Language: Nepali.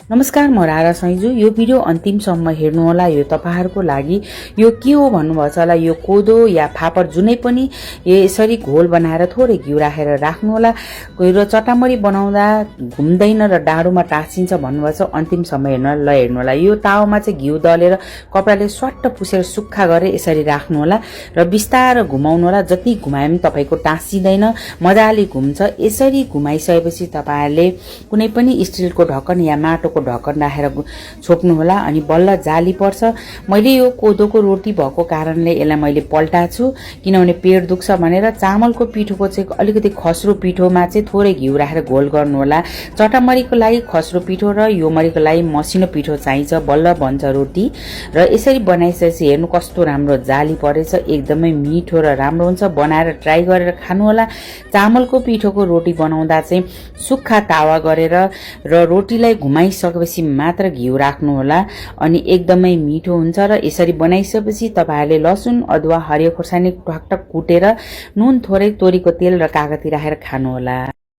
नमस्कार, म रारा सैजु। यो भिडियो अन्तिमसम्म हेर्नुहोला। यो तपाईहरुको लागि यो के हो भन्नुभएको छ होला। यो कोदो या फापर जुनै पनि यसरी घोल बनाएर थोरै घिउ राखेर राख्नुहोला। र चटामरी बनाउँदा घुम्दैन र डाँडोमा टाँसिन्छ भन्नुभएको छ। अन्तिमसम्म हेर्नुहोला। हेर्नुहोला। यो तावामा चाहिँ घिउ दलेर कपडाले स्वाट्ट पुसेर सुक्खा गरेर यसरी राख्नुहोला र बिस्तार घुमाउनुहोला। जति घुमाए पनि तपाईको टाँसिदैन, मजाले घुम्छ। यसरी घुमाइसकेपछि तपाईहरुले कुनै पनि स्टिलको ढक्कन या माटोको ढक्कन राखेर छोप्नु होला अनि बल्ल जाली पर्छ। मैले यो कोदोको रोटी भएको कारणले यसलाई मैले पल्टाएको छु, किनभने पेट दुख्छ भनेर। चामलको पिठोको चाहिँ अलिकति खस्रो पिठोमा चाहिँ थोरै घिउ राखेर घोल गर्नु होला। चटामरीको लागि खस्रो पिठो र यो मरीको लागि मसिनो पिठो चाहिन्छ, बल्ल बन्छ रोटी। र यसरी बनाइसकेपछि हेर्नु कस्तो राम्रो जाली परेछ, एकदमै मिठो र राम्रो हुन्छ। बनाएर ट्राई गरेर खानु होला। चामलको पिठोको रोटी बनाउँदा चाहिँ सुक्खा तावा गरेर र रोटीलाई घुमाइसकेपछि मात्र घिउ राख्नु होला अनि एकदमै मिठो हुन्छ। र यसरी बनाइसकेपछि तपाईहरुले लसुन, अदुवा, हरियो खोर्सानी टकटक कुटेर नुन थोरै, तोरीको तेल र कागती राखेर खानु होला।